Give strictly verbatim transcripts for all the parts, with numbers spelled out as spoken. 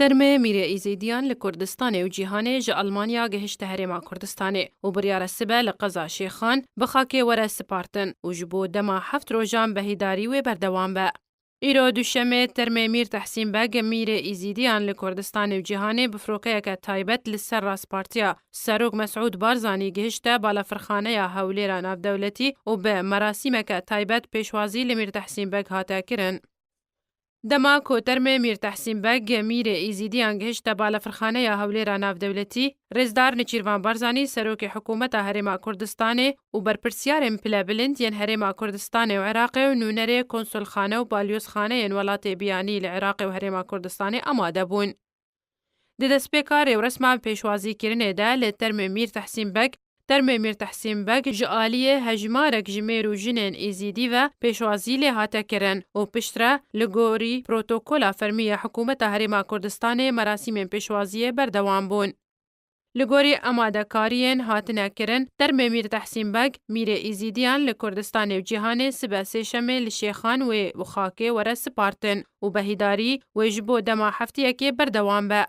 Termê Mîrê Îzîdiyan li Kurdistanê û cîhanê ji Almanya gihişte Herêma Kurdistanê û biryare sibe li qeza Şêxan bi xakê were sipartin û ji bo dema heft rojan behîdarî wê berdewam be. Îro Duşemê termê Mîr Tehsîn Beg, Mîrê Îzîdiyan li Kurdistanê û cîhanê bi firokeyeke taybet li ser rastpartiya Serok Mesûd Barzanî gihişte Balafirxaneya Hewlêra Navdewletî û bi merasîmeke taybet pêşwazî li Mîr Tehsîn Beg hate kirin. Dema ku termê Mîr Tehsîn Beg, Mîrê Îzîdiyan gihişte Balafirxaneya Hewlêra Navdewletî, Rêzdar Nêçîrvan Barzanî, Serokê Hikûmeta Herêma Kurdistanê û berpirsiyarên pilebilind yên Herêma Kurdistanê û Iraqê û nûnerê konsulxane û balyozxaneyên welatê biyanî li Iraqê û Herêma Kurdistanê amade bûn. Di destpêka rêwresma pêşwazîkirinê de li termê Mîr Tehsîn Beg, termê Mîr Tehsîn Beg ji aliyê hejmarek ji mêr û jinên Êzîdî ve pêşwazî lê hate kirin û piştre li gorî protokola fermî ya Hikûmeta Herêma Kurdistanê merasîmên pêşwaziyê berdewam bûn. Li gorî amadekariyên hatine kirin, termê Mîr Tehsîn Beg, Mîrê Îzîdiyan li Kurdistanê û cîhanê sibe sêşemê li Şêxan wê û xakê were sipartin û behîdarî wê ji bo dema heftiyekê berdewam be.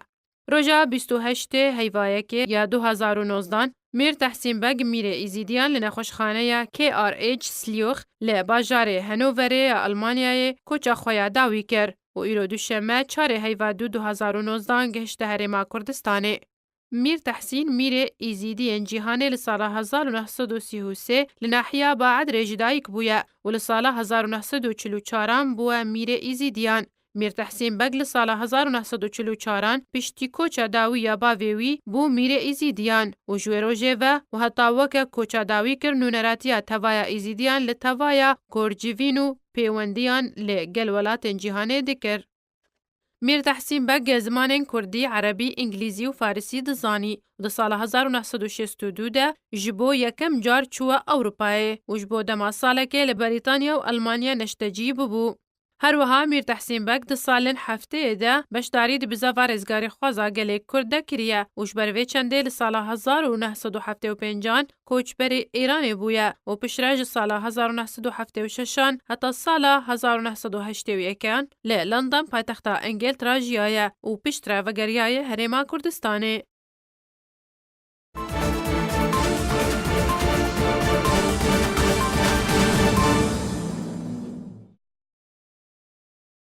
Roja bîst û heştê Heyvayekê ya du hezar û nozdan, Mîr Tehsîn Beg, Mîrê Îzîdiyan li nexweşxaneya K R H Sliox li bajarê Hanoverê ya Almanyayê koça xwe ya dawî kir û îro Duşeme çarê Heyva du du hezar û nozdan gihişte Herêma Kurdistanê. Mîr Tehsîn, Mîrê Îzîdiyên cîhanê li sala hezar û neh sed û sî û sê li nahiya Baedrê ji dayik bûye û li sala hezar û neh sed û çil û çaran bûye Mîrê Îzîdiyan. Mîr Tehsîn Beg li sala hezar û neh sed û çil û çaran piştî koça dawî ya bavê wî bû Mîrê Îzîdiyan û ji wê rojê ve û heta weke koça dawî kir nûneratiya tevaya Îzîdiyan li tevaya korcivîn û pêwendiyan li gel welatên cîhanê dikir. Mîr Tehsîn Beg zimanên kurdî, erebî, îngilîzî û farisî dizanî û di sala hezar û neh sed û şêst û du de ji bo yekem car çûye Ewropayê û ji bo dema salekê li Berîtanya û Almanya neştecî bûbû. Her wiha Mîr Tehsîn Beg di salên heftêyê de beşdarî di bizava rêzgarîxwaza gelê Kurd de kiriye û ji ber vê çendê li sala hezar û neh sed û heftê û pêncan koçberê Îranê bûye û piştre ji sala hezar û neh sed û heftê û şeşan heta sala hezar û neh sed û heştê û yekan li London, paytexta Îngiltera, jiyaye û piştre vegeriyaye Herêma Kurdistanê.